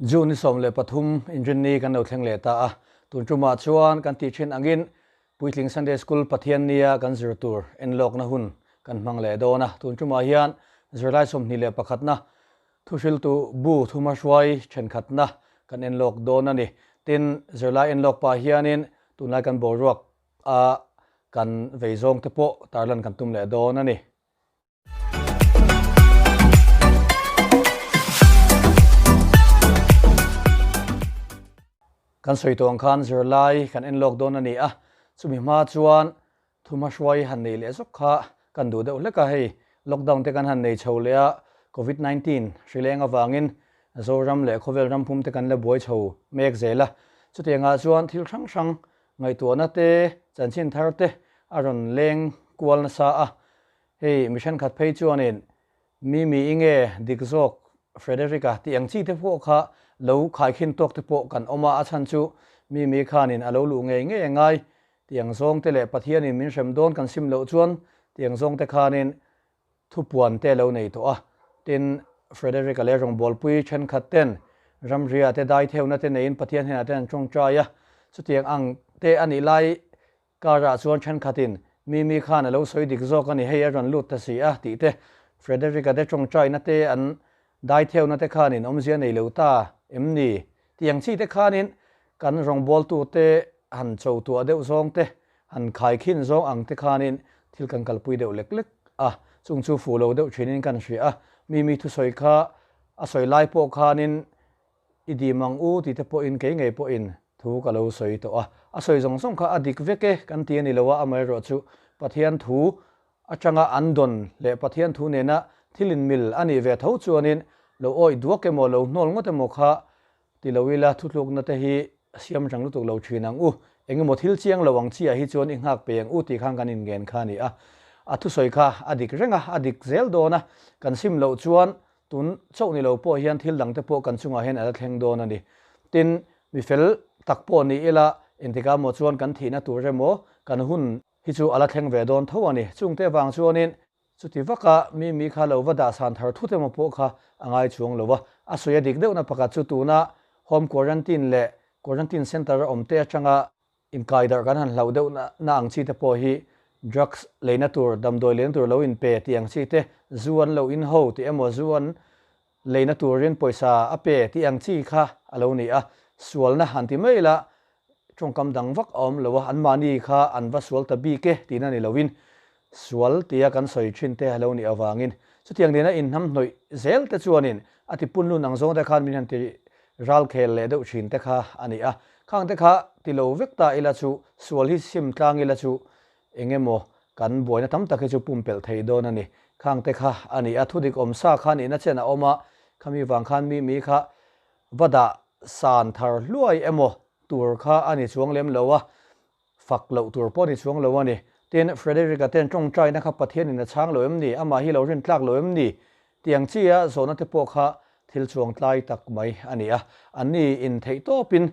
June ni 13 Inrinni kan lo thleng leh ta a, tun tumah chuan kan tih thin angin Puitling Sunday School Pathiannia kan zir tur enlawkna hun kan hmang leh dawn a, tun tumah hian zirlai 21na thuhriltu bu thuma hruai thenkhatna kan enlawk dawn a ni. Tin, zirlai enlawk pah hianin tunlai kan boruak a kan vei zawng te pawh tarlan kan tum leh dawn a ni. Kan sawi tawh ang khan zirlai kan en lawk dawn a ni a, chumi hma chuan thuma hruai han nei leh zawk kha kan duh deuh hlek a, hei lockdown te kan han nei chho leh a, covid 19 hri leng avangin Zoram leh khawvel ram pum te kan la buai chho mek zel a, chutiangah chuan thil hrang hrang ngaihtuahna te, chanchin thar te a rawn leng kual nasa a, Hei mi thenkhat phei chuanin Mimi i nge dik zawk Frederick-a tih ang chi te pawh kha lo khaikhin tawk te pawh kan awm a, a chhan chu Mimi khanin a lo luh ngei ngei a ngai tih ang zawng te leh Pathianin min hrem dawn kan sim loh chuan tih ang zawng te khanin thupuan te lo nei tawh a. Tin, Frederick-a leh rawngbawlpui thenkhat ten ramria te daitheuhna te neiin Pathian hnenah te an tawngtai a, chutiang ang te a nih lai Karah chuan thenkhatin, Mimi khan a lo sawi dik zawk a ni, hei a rawn lut ta si a, tih te, Frederick-a te tawngtaina te an daitheuhna te khanin awmzia nei lo ta em ni? Tih ang chi te khanin kan rawngbawltute han cho tuah deuh zawng te, han khaikhin zawng ang te khanin thil kan kalpui deuh lek lek a, chung chu fuh lo deuh thinin kan hria a. Mimi thusawi kha a sawi lai pawh khanin I dim ang u tih te pawhin kei ngei pawhin thu ka lo sawi tawh a. A sawi zawng zawng kha a dik vek e kan ti a ni lo a, amaherawh chu Pathian thu atanga an dawn leh Pathian thu nena thil inmil a nih ve tho chuanin lo awih duak emaw lo hnawl ngawt emaw kha ti lo ila thutlukna te hi siam rang lutuk lo thin ang u. Engemaw thil chiang lo ang chiah hi chuan i nghak pe ang u tih khan kan inngen kha a ni a. A thusawi kha a dik reng a, a dik zel dawn a, kan sim loh chuan Tun chauh ni lo pawh hian thil dangte pawh kan chungah hian a la thleng dawn a ni. Tin, mi fel tak pawh ni ila, engtikah maw chuan kan thihna tur emaw kan hun hi chu a la thleng ve dawn tho a ni. Chungte vang chuanin chuti vaka mi mi kha lo va dahsan thar thut emaw pawh kha a ngai chuang lo a. A sawi a dik deuhna pakhat chu tuna home quarantine leh quarantine centre a awmte atanga Inkai darh kan han hlauh deuh na ang chi te pawh hi drugs leina tur, damdawi leina tur lo inpe tih ang chi te, zu an lo inho tih emaw zu an leina turin pawisa a pe tih ang chi kha a lo ni a. Sualna han ti mai ila tawngkam dang vak a awm lo a, anmahni kha an va sual ta bik e tihna ni loin Sual tia kan sawi thin te a lo nih avangin chutiang nena inhnamhnawih zel te chuanin a ti punlun ang zawng te khan min han ti ralkhel leh deuh thin te kha a ni a. Khang te kha ti lo vek ta ila chu sual hi sim tlang ila chu eng emaw kan buaina tam tak hi chu pumpelh thei dawn a ni. Khang te kha a ni a, thudik awm sa kha nihna chen a awm a, khami vang khan mi mi kha va dah san thar hluai emaw tur kha a ni chuang lem lo a, Fak loh tur pawh ni chuang lo a ni. Tin, Frederick-a ten tawngtaina kha Pathianin a chhang lo em ni? Amah hi lo rintlak lo em ni? Tih ang chia zawhna te pawh kha thil chuang tlai tak mai a ni a. Anni in theih tawpin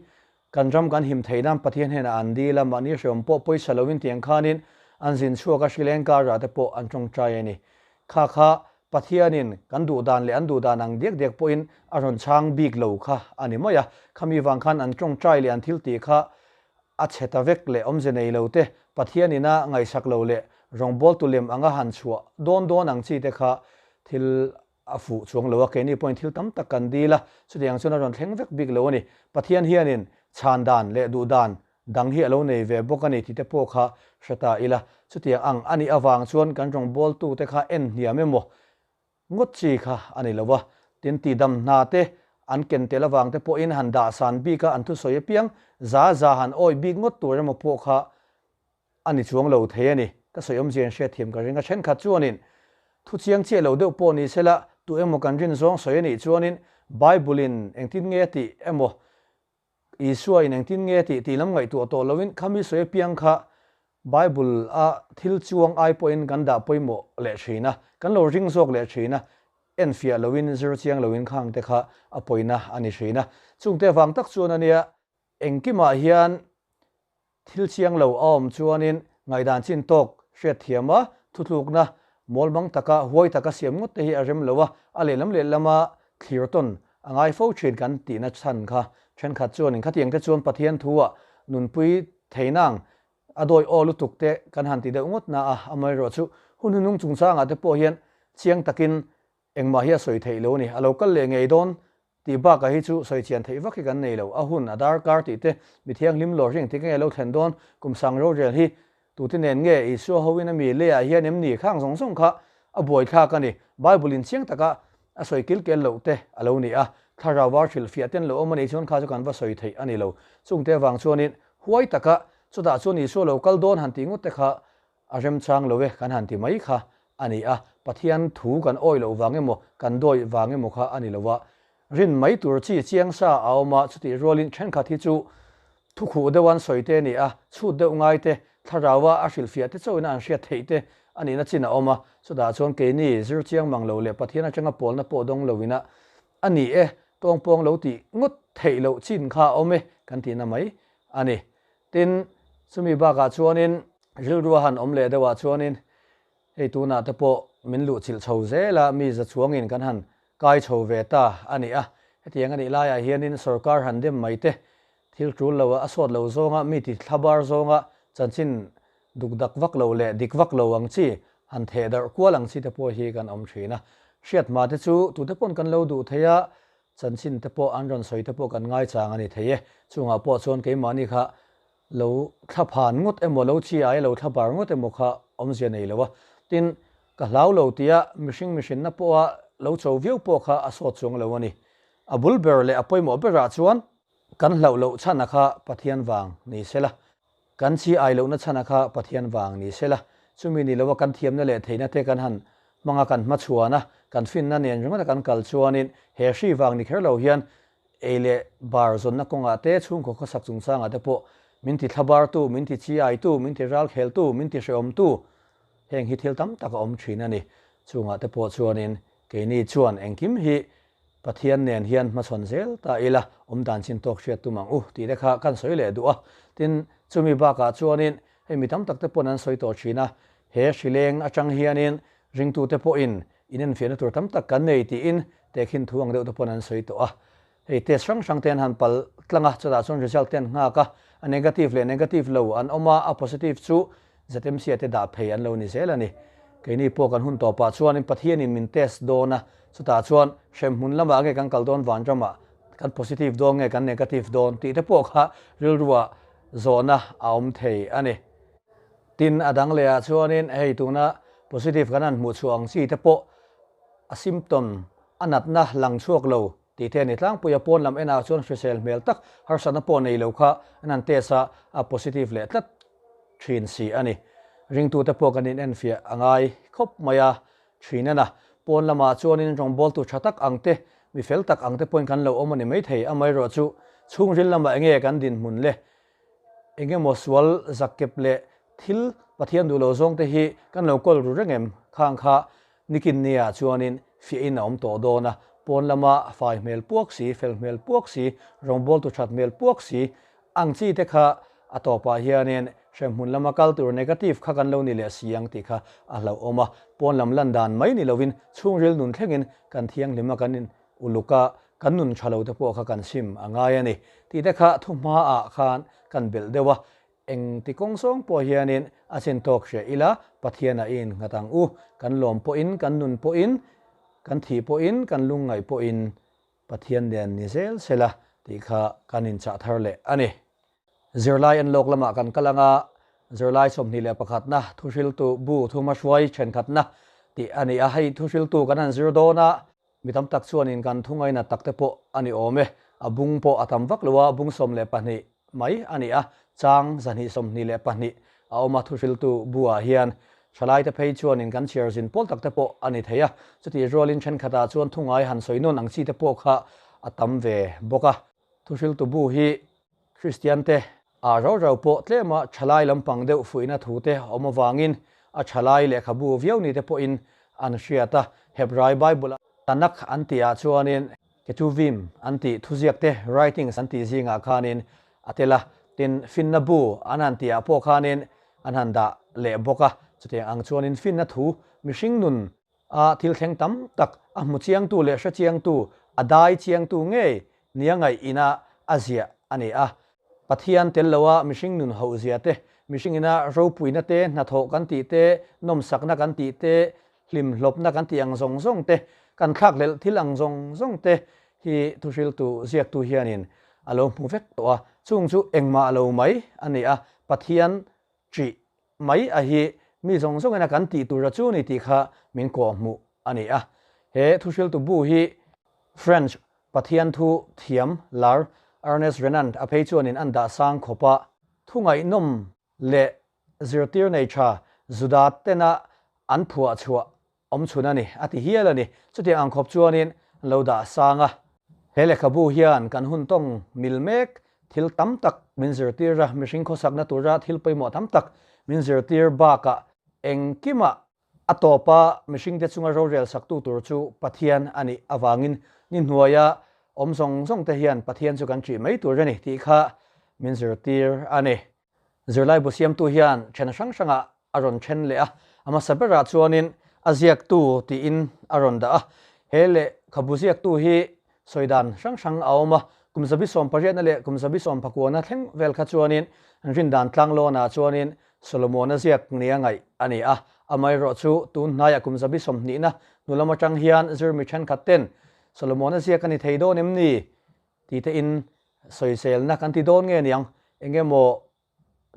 kan ram kan him theih nan Pathian hnenah an dil a, mahni hreawm pawh pawisa loin tiang khanin an zin chhuak a, Sri Lanka-rah te pawh an tawngtai a ni. Kha kha Pathianin kan duh dan leh an duh dan ang diak diak pawhin a rawn chhang bik lo kha a ni mai a. Khami vang khan an tawngtai leh an thil tih kha A chhe ta vek leh awmze nei lo te, Pathian ina ngaihsak lo leh rawngbawltu lem anga han chhuah dawn dawn ang chi te kha thil a fuh chuang lo a, keini pawhin thil tam tak kan dil a, chutiang chuan a rawn thleng vek bik lo a ni. Pathian hianin chhan dan leh duh dan dang hi a lo nei ve bawk a ni tih te pawh kha hre ta ila, chutiang ang a nih avang chuan kan rawngbawltu te kha en hniam emaw Ngawt chi kha a ni lo a, tin tihdam hna te an ken tel avang te pawhin han dahsan bik a an thusawi apiang za za han awih bik ngawt tur emaw pawh kha a ni chuang lo thei a ni. Ka sawi awmzia in hriatthiam ka ring a, thenkhat chuanin thu chiang chiah lo deuh pawh ni sela tu emaw kan rin zawng sawi a nih chuanin Bible in engtin nge a tih emaw Isua in engtin nge tih tih lam ngaihtuah tawh loin khami sawi apiang kha Bible a thil chuang ai pawhin kan dah pawimawh leh thin a, kan lo ring zawk leh thin a, enfiah loin zir chiang loin khang te kha a pawina a ni thin a. Chungte avang tak chuan a nia, engkimah hian Thil chiang lo a awm chuanin ngaihdan chin tawk hriatthiam a, thutlukna mawlmang taka huai taka siam ngawt te hi a rem lo a, a lehlam lehlama thlir tawn a ngai fo thin kan tihna chhan kha thenkhat chuanin khatiang te chuan Pathian thu ah nunpui thei nang a dawi aw lutuk te kan han ti deuh ngawt na a, amaherawhchu hun hnunung chungchangah te pawh hian chiang takin Engmah hi a sawi theih lo a ni. A lo kal leh ngei dawn tih bakah hi chu sawi chian theih vak hi kan nei lo. A hun, a darkar tih te, mi thianghlim lawr hi engtik nge lo thlen dawn, kum sang rorel hi tute nen nge Isua hoin a mi leiah hian em ni khang zawng zawng kha a buaithlak a ni. Bible in chiang taka a sawi kil kel loh te a lo ni a. Thlarau var hrilhfiah ten lo awm a nih chuan kha chu kan va sawi theih a ni lo. Chungte avang chuanin huai taka chutah chuan Isua lo kal dawn han tih ngawt te kha A remchang lo e kan han ti mai kha a ni a, Pathian thu kan awih loh vang emaw, kan dawih vang emaw kha a ni lo a. Rin mai tur chi chiang sa a awm a, chutih rualin thenkhat hi chu thu khuh deuh an sawi te a ni a, chhut deuh ngai te, thlaraua a hrilhfiah te chauhin an hriat theih te a nihna chin a awm a, chutah chuan keini zir chiang mang lo leh Pathian atanga pawlna pawh dawng loin a a ni e, tawngpawng lo tih ngawt theih loh chin kha a awm e kan tihna mai a ni. Tin, chumi bakah chuanin rilru a han awm leh deuhah chuanin hei tunah te pawh min luhchilh chho zel a, mi za chuangin kan han kai chho ve ta a ni a. Hetiang a nih laiah hianin sorkar han dem mai te, thil tul lo a sawt lo zawnga mi ti thlabar zawnga chanchin duk dak vak lo leh dik vak lo ang chi han theh darh kual ang chi te pawh hi kan awm thin a. Hriat hma te chu tute pawn kan lo duh thei a, Chanchin te pawh an rawn sawi te pawh kan ngaichang a ni thei e. Chungah pawh chuan keimahni kha lo thlaphan ngawt emaw, lo chi ai lo thlabar ngawt emaw kha awmzia nei lo a. Tin, ka hlau lo tia mihring mihrinna pawha lo cho viau pawh kha a sawt chuang lo a ni. A bul ber leh a pawimawh berah chuan kan hlauh loh chhana kha Pathian vang ni sela. Kan chi ai lohna chhana kha Pathian vang ni sela, chumi ni loa kan thiamna leh theihna te kan han hmanga kan hmachhuan a, kan finna nen ringawta kan kal chuanin he hri vang ni kher lo hian ei leh bar zawnna kawngah te, chhungkaw khawsak chungchangah te pawh min ti thlabartu, min ti chi aitu, min ti ralkheltu, min ti hrehawmtu heng hi thil tam tak a awm thin a ni. Chungah te pawh chuanin keini chuan engkim hi Pathian nen hian hmachhawn zel ta ila, awmdan chin tawk hriat tum ang u tih te kha kan sawi leh duh a. Tin, chumi bakah chuanin hei mi tam tak te pawn an sawi tawh thin a, he hrileng atang hianin ringtute pawhin inenfiahna tur tam tak kan nei tiin tehkhin thu ang deuh te pawn an sawi tawh a. Hei test hrang hrang te an han pal tlang a, chutah chuan result te an nghak a, a negative leh negative lo an awm a, a positive chu ZMC-a te dah phei an lo ni zel a ni. Keini pawh kan hun tawpah chuanin Pathianin min test dawn a, chutah chuan hremhmun lamah nge kan kal dawn vanramah kan positive dawn nge kan negative dawn tih te pawh kha rilruah zawhna a awm thei a ni. Tin, a dang lehah chuanin hei tuna positive kan han hmuh chhuah ang chi te pawh a symptom, a natna lang chhuak lo tih te a ni tlangpui a, pawn lam enah chuan hrisel hmel tak harsatna pawh nei lo kha an han test a, a positive leh tlat thin si a ni. Ringtute pawh kan inenfiah a ngai khawp mai a, thin a na. Pawn lamah chuanin rawngbawltu tha tak ang te, mi fel tak ang te pawhin kan lo awm a ni maithei. Amaherawh chu chhungril lamah enge kan dinhmun le? Engemaw sual zakkep leh thil Pathian duh lo zawng te hi kan lo kawl ru reng em? Khang kha nikin nia chuanin fiahin a awm tawh dawn a, pawn lama fai hmel puak si, fel hmel puak si, rawngbawltu that hmel puak si ang chi te kha a tawpah hianin hremhmun lama kal tur negative kha kan lo ni leh si ang tih kha a hlauhawm a, pawn lam lan dan mai ni lovin chhungril nun thlengin kan thianghlim a kan in uluk a, kan nun tha lo te pawh kha kan sim a ngai a ni tih te kha thuhmaah khan kan belh deuh a, Eng ti kawng zawng pawh hianin a chin tawk hria ila, Pathianah i innghat ang u. Kan lawm pawhin, kan nun pawhin, kan thih pawhin, kan lungngaih pawhin Pathian nen ni zel sela tih kha kan inchah thar leh a ni. Zirlai en lawk lamah kan kal anga zirlai 21na thuhriltu bu thumahruai thenkhatna tih a ni a. Hei thuhriltu kan han zir dawn a, Mi tam tak chuanin kan thu ngainat tak te pawh a ni awm e. A bung pawh a tam vak lo a, bung 12 mai a ni a, chang 222 a awm a, thuhriltu buah hian thalaite phei chuanin kan chhiar zin pawl tak te pawh a ni thei a, chutih rualin thenkhatah chuan thu ngai han sawi nawn ang chi te pawh kha a tam ve bawk a. Thuhriltu bu hi Kristiante ah rau rau pawh tlema thalai lampang deuh fuihna thu te awm avangin a thalai lehkhabu viau ni te pawhin an hriat a. Hebrai Bible-a Tanakh an tihah chuanin Ketuvim an tih thuziak te, writings, an tih zingah khanin a tel a, tin finna bu an han tihah pawh khanin an han dah leh bawk a. Chutiang ang chuanin finna thu mihring nun A thil thleng tam tak a hmu chiangtu leh hre chiangtu a dai chiangtu ngei nia ngaih ina a ziah a ni a. Pathian tel loa mihring nun hoh zia te, mihring ina ropuina te, hnathawh kan tih te, nawmsakna kan tih te, hlimhlawpna kan tih ang zawng zawng te, kan thlakhlelh thil ang zawng zawng te hi thuhriltu ziaktu hianin a lo hmu vek tawh a, chung chu engmah lo mai a ni a, Pathian ṭih mai a hi mi zawng zawngin a kan tih tura chu ni tih kha min kawhhmuh a ni a. He thuhriltu bu hi French Pathian thu thiam lar Ernest Renan a phei chuanin an dah sang khawp a, thu ngaihnawm leh zirtir nei tha Juda tena an phuah chhuah awm chhun a ni, a ti hial a ni. Chutiang ang khawp chuanin an lo dah sang a. He lehkhabu hian kan hun tawng mil mek thil tam tak min zirtir a, mihring khawsakna tura thil pawimawh tam tak min zirtir bakah engkimah a tawpa mihringte chunga rorel saktu tur chu Pathian a nih avangin ni hnuaia awm zawng zawng te hian Pathian chu kan ṭih mai tur a ni tih kha min zirtir a ni. Zirlaibu siamtu hian then hrang hrangah a rawn then leh a, a hmasa berah chuanin a ziaktu tiin a rawn dah a. He lehkhabu ziaktu hi sawi dan hrang hrang a awm a, kum zabi sawmpariatna leh kum zabi sawmphakuana thleng vel kha chuanin an rindan tlanglawnah chuanin Solomona ziak nia ngaih a ni a. Amaherawhchu tun hnaiah kum zabi sawmhnihna hnu lam atang hian zirmi thenkhat ten Solomona ziak a ni thei dawn em ni? Ti te in sawiselna kan ti dawn nge niang, eng emaw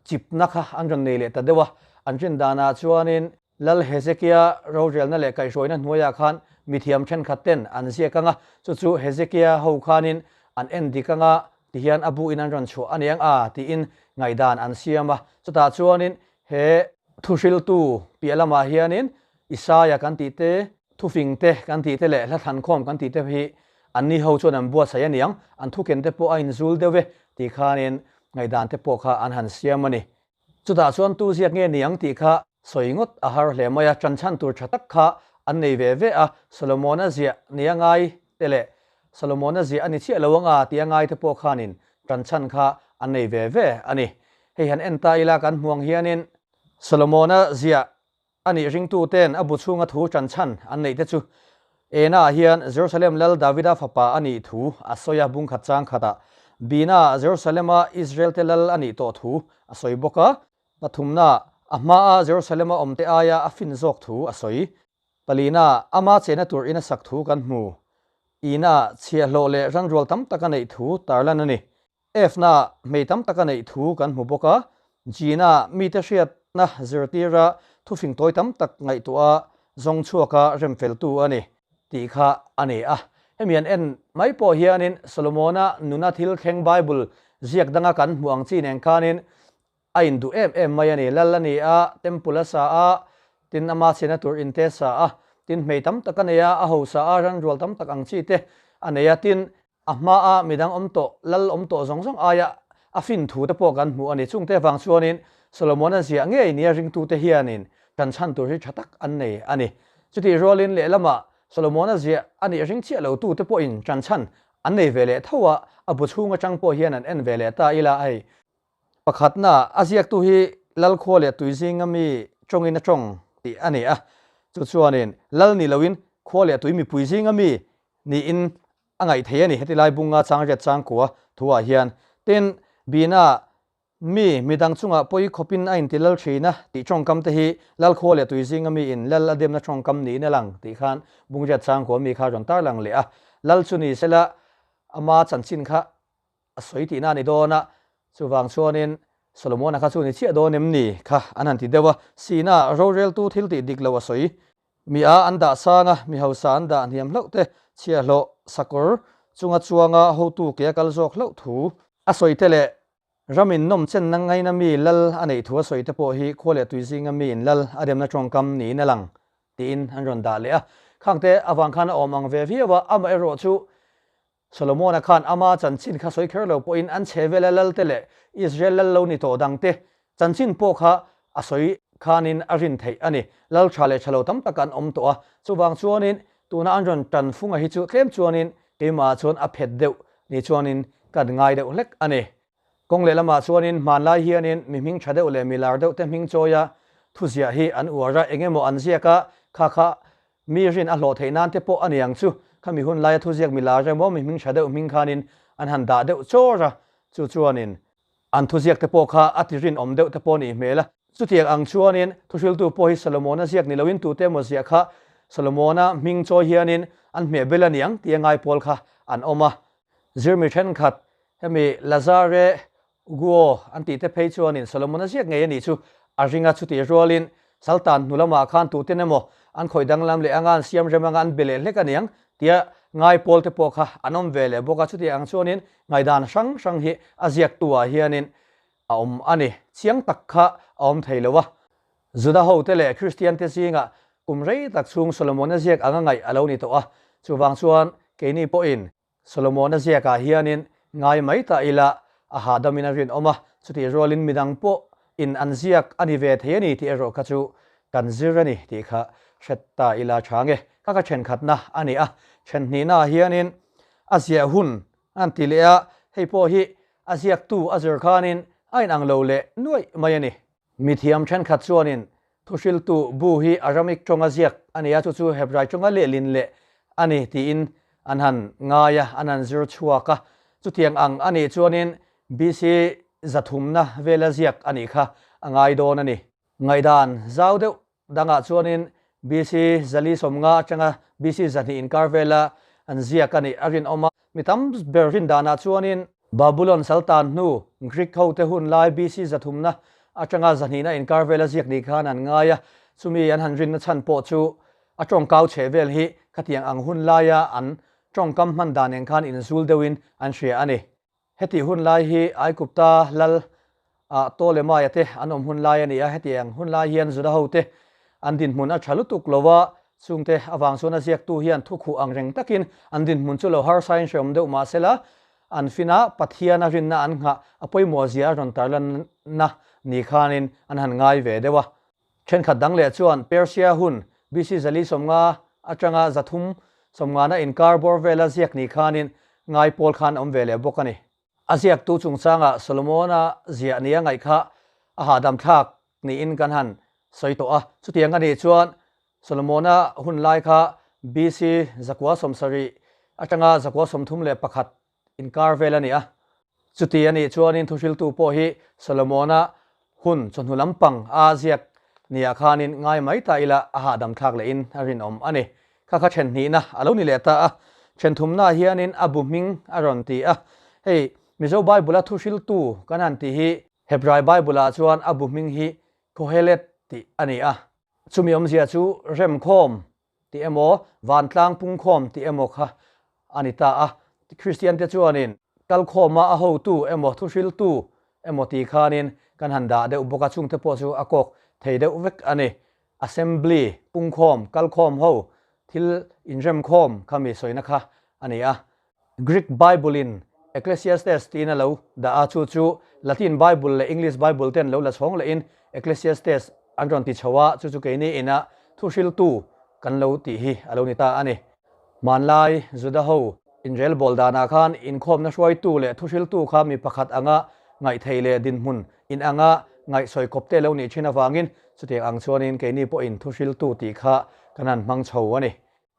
chipna kha an rawn nei leh ta deuh a, an rin danah chuanin Lal Hezekia rorelna leh kaihhruaina hnuaiah khan mithiam thenkhat ten an ziak ang a, chu chu Hezekia ho khanin an en dik ang a tihian a bu in an rawn chhuah a niang a tiin ngaihdan an siam a, chutah chuanin he thuhriltu piah lamah hianin Isaia kan tih te, thufing te kan tih te leh hla thlankhawm kan tih te hi anni ho chuan an buatsaih a niang, an thuken te pawh a inzul deuh e tih khanin ngaihdan te pawh kha an han siam a ni. Chutah chuan tu ziak nge niang tih kha sawi ngawt a har hle mai a, ṭanchhan tur ṭha tak kha an nei ve ve a, Solomona ziah nia ngai te leh Solomona ziah a ni chiah lo anga tia ngai te pawh khanin ṭanchhan kha an nei ve ve a ni. Hei han en ta ila kan hmuang hianin Solomona ziah A nih ringtute'n a bu chhunga thu ṭanchhan an neih te chu Ena-ah hian Jerusalem lal Davida fapa a nih thu a sawi a, bungkhat chang khatah Bina-ah Jerusalem-a Israel-te lal a nih tawh thu a sawi bawk a, pathumnaah a hmaa Jerusalem-a awmte aia a fin zawk thu a sawi. Palinaah ama chena tur in a sak thu kan hmu. Ina-ah chhiahhlawh leh ranrual tam tak a neih thu tarlan a ni. F-na hmei tam tak a neih thu kan hmu bawk a, G-na mite hriatna zirtira thufing tawi tam tak ngaihtuah a zawng chhuak a remfeltu a ni tih kha a ni a. Hemi an en mai pawh hianin Solomona nuna thil thleng Bible ziak danga kan hmuh ang chi nen khanin a induh em em mai a ni. Lal a ni a, temple a sa a, tin ama chhena tur inte a sa a, tin hmei tam tak a nei a, a hausa a, ranrual tam tak ang chi te a nei a, tin A hmaa midang awm tawh, lal awm tawh zawng zawng aia a fin thu te pawh kan hmu a ni. Chungte avang chuanin Solomon-a ziah ngei nia ringtute hianin kan chhan tur hi tha tak an nei a ni. Chutih rualin lehlamah Solomon-a ziah a nih ring chiah lo tute pawhin tan chhan an nei ve leh tho a, a bu chhung atang pawh hian an en ve leh ta ila hei. Pakhatna, a ziaktu hi lal khua leh tui zinga mi tawngin a tawng tih a ni a, chu chuanin lal ni loin khua leh tui mipui zinga mi niin a ngaih thei a ni. Heti lai bunga changriat changkua thuah hian tin, Bina mi midang chungah pawi khawpin a inti lal thin a tih tawngkam te hi Lalkhua leh Tuizinga miin lal a demna tawngkam niin a lang tih khan bungriat changkua mi kha rawn tarlang leh a. Lal chu ni sela ama chanchin kha a sawi tihna a ni dawn a, chuvang chuanin Solomona kha chu ni chiah dawn em ni kha an han ti deuh a. Sina roreltu thil tih dik lo a sawi. Mi a an dah sang a, mi hausa an dah hniam hlauh te, chhiahhlawh sakawr chunga chuanga hotu ke a kal zawk hlauh thu a sawi te leh ramin nawm chenna ngaina mi lal a neih thu a sawi te pawh hi khua leh tui zinga miin lal a remna tawngkam niin a lang tiin an rawn dah leh a. Khangte avang khan a awm ang ve viau a, amaherawhchu Solomona khan ama chanchin kha sawi kher lo pawhin an chhe vela lalte leh Israel lal lo ni tawh dangte chanchin pawh kha a sawi khanin a rin theih a ni. Lal tha leh tha lo tam tak an awm tawh a, chuvang chuanin tuna an rawn tan funga hi chu tlem chuanin keimahah chuan a phet deuh ni chuanin kan ngai deuh hlek a ni. Kawng lehlamah chuanin hmanlai hianin mi hming tha deuh leh mi lar deuh te hming chawia thuziah hi an uar a, eng emaw an ziak a, kha kha mi rin a hlawh theih nan te pawh a ni ang chu. Khami hun laia thuziak mi lar emaw mi hming tha deuh hming khanin an han dah deuh chawr a, chu chuanin an thuziak te pawh kha a ti rinawm deuh te pawh a nih hmel a. Chutiang ang chuanin thuhriltu pawh hi Solomona ziak ni loin tute emaw ziah kha Solomona hming chawi hianin an hmeh bel a niang tih a ngai pawl kha an awm a. Zirmi thenkhat hemi Lazare Guo an tih te phei chuanin Solomona ziak ngei a nih chu a ring a, chutih rualin Saltan hnu lamah khan tuten emaw an khawih danglam leh anga an siam rem anga an be leh hlek a niang tia ngai pawl te pawh kha an awm ve leh bawk a, chutiang ang chuanin ngaihdan hrang hrang hi a ziaktu ah hianin a awm a ni. Chiang tak kha a awm thei lo a. Juda hote leh Kristian te zingah kum rei tak chhung Solomona ziak anga ngaih a lo ni tawh a, chuvang chuan keini pawhin Solomona ziakah hianin ngai mai ta ila a hahdamin a rinawm a, chutih rualin midang pawh in an ziak a ni ve thei a ni tih erawh kha chu kan zir a ni tih kha hre ta ila tha nge. Ka ka thenkhatna a ni a, thenhnihnaah hianin a ziah hun an ti leh a, hei pawh hi a ziaktu a zir khanin a inang lo leh nuaih mai a ni. Mithiam thenkhat chuanin thuhriltu bu hi Aramaic tawnga ziak a ni a, chu chu Hebrai tawnga lehlin leh a ni tiin an han ngai a, an han zir chhuak a. Chutiang ang a nih chuanin BC zathumna vela ziak a nih kha a ngai dawn a ni. Ngaihdan zau deuh Dangah chuanin BC 450 atanga BC 200 inkar vela an ziak a nih a rinawm a. Mi tam ber rin danah chuanin Babulon saltan hnu Greek hote hun lai BC 300 atanga 200 inkar vela ziak ni khan an ngai a. Chumi an han rinna chhan pawh chu a tawngkau chheh vel hi khatiang ang hun laia an tawngkam hman dan eng khan inzul deuhin an hria a ni. Heti hun lai hi Aigupta lal ah Ptolemaia te an awm hun lai a ni a, hetiang hun lai hian Juda hote an dinhmun a tha lutuk lo a, chungte avang chuan a ziaktu hian thukhuh ang reng takin an dinhmun chu lo harsain hreawm deuh mah sela, an fina Pathian a rinna an nghah a pawimawh zia a rawn tarlanna ni khanin an han ngai ve deuh a. Thenkhat dang leh chuan Persia hun BC 450 atanga 350 na inkar bawr vela ziak ni khanin ngai pawl khan awm ve leh bawk a ni. A ziaktu chungchanga Solomona ziah nia ngaih kha a hahdam thlak niin kan han sawi tawh a. Chutiang a nih chuan Solomona hun lai kha BC 970 atanga 931 inkar vel a ni a. Chuti a nih chuanin thuhriltu pawh hi Solomona hun chawhnu lampang a ziak niah khanin ngai mai ta ila a hahdam thlak lehin a rinawm a ni. Kha kha then hnihna a lo ni leh ta a, then thumnaah hianin a bu hming a rawn ti a. Hei Mizo Bible-a thuhriltu kan han tih hi Hebrai Bible-ah chuan a bu hming hi Kohelet tih a ni a. Chumi awmzia chu remkhawm tih emaw, vantlang pungkhawm tih emaw kha a ni ta a. Kristiante chuanin kalkhawma a hotu emaw, thuhriltu emaw tih khanin kan han dah deuh bawk a, chungte pawh chu a kawk thei deuh vek a ni. Assembly, pungkhawm, kalkhawm ho, thil inremkhawm kha mi sawina kha a ni a. Greek Bible-in Ecclesiastes tiin a lo dah a, chu chu Latin Bible leh English Bible ten lo la chhawng lehin Ecclesiastes an rawn ti chho a, chu chu keini ina thuhriltu kan lo tih hi a lo ni ta a ni. Hmanlai Juda ho inrelbawl danah khan inkhawmna hruaitu leh thuhriltu kha mi pakhat anga ngaihthei leh dinhmun inanga ngaihsawi kawpte lo nih thin avangin chutiang ang chuanin keini pawhin thuhriltu tih kha kan han hmang chho a ni.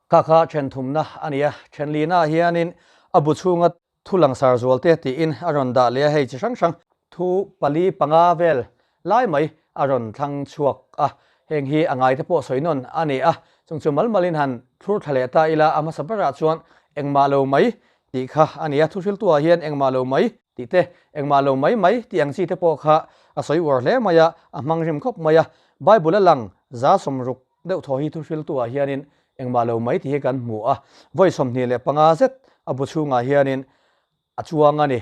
Kha kha then thumna a ni a, then lina hianin a bu chhunga thu langsar zual te tiin a rawn dah leh a, hei chi hrang hrang thu pali panga vel lai mai a rawn thlang chhuak a, heng hi a ngaite pawh sawi nawn a ni a, chung chu mal malin han thlur thla leh ta ila a hmasa berah chuan engmah lo mai tih kha a ni a, thuhriltuah hian engmah lo mai tih te, engmah lo mai mai tih ang chi te pawh kha a sawi uar hle mai a, a hmang rim khawp mai a, Bible a lang 60 Deuh thaw hi thuhriltuah hianin engmah lo mai tih hi kan hmu a, vawi 25 zet a bu chhungah hianin a chuang a ni.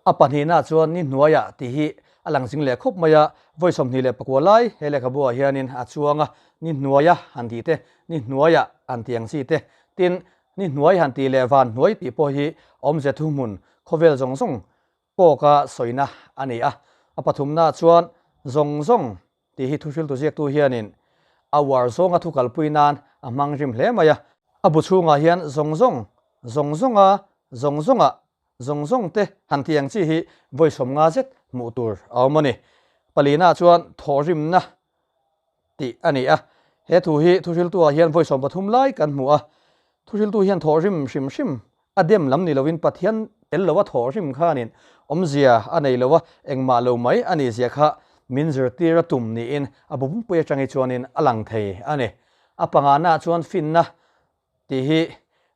A pahnihna chuan ni hnuaiah tih hi a lang zing leh khawp mai a, vawi 29 lai he lehkhabuah hianin a chuang a, ni hnuaia han tih te, ni hnuaiah han tih ang chi te, tin, ni hnuai han tih leh van hnuai tih pawh hi awmze thuhmun khawvel zawng zawng kawka sawina a ni a. A pathumna chuan zawng zawng tih hi thuhriltu ziaktu hianin a uar zawnga thu kalpui nan a hmang rim hle mai a. A bu chhungah hian zawng zawng, zawng zawnga, zawng zawnga, zawng zawng te han tih ang chi hi vawi 50 zet hmuh tur a awm a ni. Palina chuan thawhrimna tih a ni a. He thu hi thuhriltuah hian vawi 13 lai kan hmu a. Thuhriltu hian thawhrim hrim hrim a dem lam ni lovin Pathian tel lova thawhrim khanin awmzia a nei lo a, engmah lo mai a nih zia kha min zirtir a tum niin a bu pumpui atang hi chuanin a lang thei a ni. A pangana chuan finna tih hi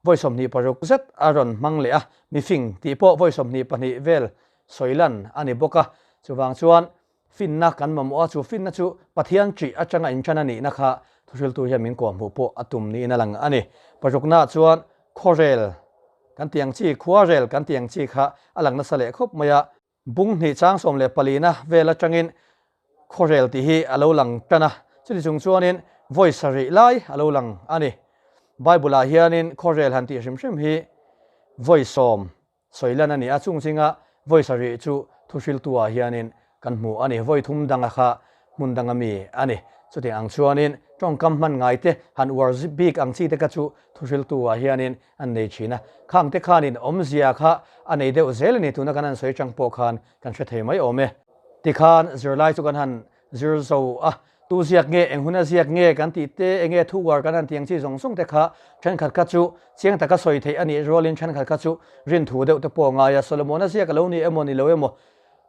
vawi 26 zet a rawn hmang leh a, mifing tih pawh vawi 22 vel sawi lan a ni bawk a, chuvang chuan Finna kan mamawh a, chu finna chu Pathian ṭih aṭanga inṭan a nihna kha thuhriltu hian min kawhhmuh pawh a tum niin a lang a ni. Paruknaah chuan khuarel kan tih ang chi, khuarel kan tih ang chi kha a lang nasa leh khawp mai a. Bung hnih chang 14na vel aṭangin khuarel tih hi a lo lang ṭan a, chuti chung chuanin vawi sarih lai a lo lang a ni. Bible-ah hianin khuarel han tih hrim hrim hi vawi sawm Sawi lan a ni a, chung zinga vawi sarih chu thuhriltu-ah hianin kan hmu a ni. Vawi thum danga kha hmun danga mi a ni. Chutiang ang chuanin tawngkam hman ngaite han uar bik ang chi te kha chu thuhriltu-ah hianin an nei thin a. Khang te khanin awmzia kha a nei deuh zel a ni. Tuna kan han sawi chang pawh khan kan hre thei mai awm e. Tikhan zirlai chu kan han Zir zo a, tu ziak nge, eng huna ziak nge kan tih te, eng nge thu uar kan han tih ang chi zawng zawng te kha thenkhat kha chu chiang taka sawi theih a nih rualin thenkhat kha chu rinthu deuh te pawh a ngai a. Solomona ziak a lo ni emaw ni lo emaw,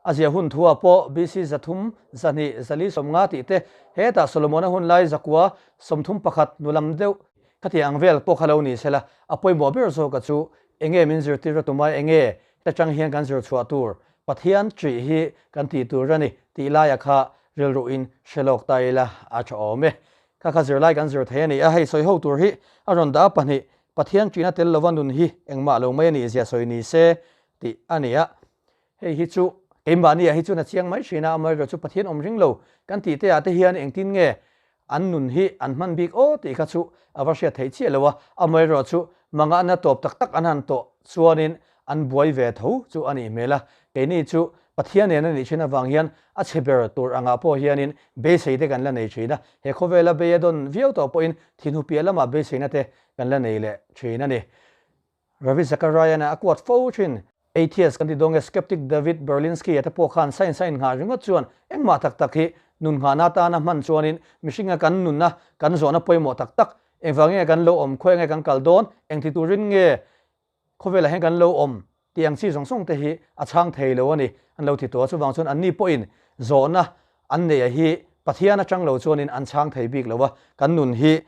a ziah hun thu ah pawh BC 300, 200, 450 tih te, hetah Solomona hun lai 931 hnu lam deuh khatiang ang vel pawh kha lo ni sela, a pawimawh ber zawka chu eng nge min zirtir a tum a, eng nge ta chang hian kan zir chhuah tur Pathian ṭih hi kan tih tur a ni tih laia kha rilruhin hre lawk ta ila a ṭha awm e. Kha kha zirlai kan zir thei a ni a, hei sawi ho tur hi a rawn dah a pahnih, Pathian ṭihna tel lova nun hi engmah lo mai a nih zia sawi ni se tih a ni a. Hei hi chu keimahni ah hi chuan a chiang mai ṭhin a, amaherawhchu Pathian awm ring lo kan tih te ah te hian engtin nge An nun hi an hman bik aw tih kha chu a va hriat theih chiah lo a, amaherawhchu mangahna tawp tak tak an han tawh chuanin an buai ve tho chu a nih hmel a, keini chu Pathian nen a nih thin avang hian a chhe ber tur angah pawh hianin beisei te kan la nei thin a, he khawvela bei a dawn viau tawh pawhin thinhu piah lamah beiseina te kan la nei leh thin a ni. Ravi Zachariah-a a kuat fo thin. Atheist kan ti dawn nge Skeptic David Berlinski-a te pawh khan science a innghah ringawt chuan engmah tak tak hi nun nghahna atana hman chuanin mihringa kan nunna kan zawhna pawimawh tak tak engvang nge kan lo awm, khawi nge kan kal dawn, engti turin nge khawvelah hian kan lo awm tih ang chi zawng zawng te hi a chhang thei lo a ni an lo ti tawh a. Chuvang chuan anni pawhin zawhna an neih hi Pathian atang lo chuanin an chhang thei bik lo a, kan nun hi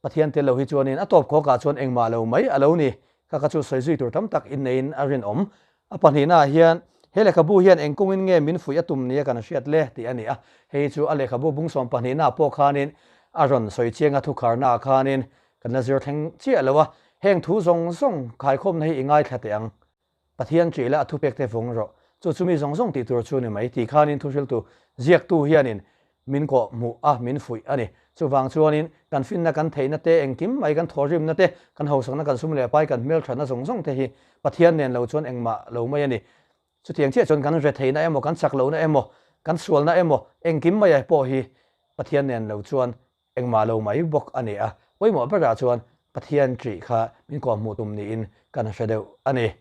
Pathian tel lo hi chuanin a tawp khawkah chuan engmah lo mai a lo ni. Ka ka chu sawi zui tur tam tak inneiin a rinawm. A pahnihnaah hian he lehkhabu hian eng kawngin nge min fuih a tum nia kan hriat le tih a ni a. Hei chu a lehkhabu bung sawm pahnihnaah pawh khanin a rawn sawi chiang a, thukharnaah khanin kan la zir thleng chiah lo a. Heng thu zawng zawng khaikhawmna hi i ngaithla teh ang. Pathian ṭih la a thupek te vawng rawh. Chu chu mi zawng zawng tih tur chu ni mai tih khanin thuhriltu ziaktu hianin min kawh hmuh a, min fuih a ni. Chuvang chuanin kan finna kan theihna te, engkim mai kan thawhrimna te, kan hausakna kan sum leh pai kan hmelṭhatna zawng zawng te hi Pathian nen lo chuan engmah lo mai a ni. Chutiang chiah chuan kan retheihna emaw, kan chak lohna emaw, kan sualna emaw, engkim mai pawh hi Pathian nen lo chuan Engmah lo mai bawk a ni a, pawimawh berah chuan Pathian ṭih kha min kawhhmuh tum niin kan hre deuh a ni.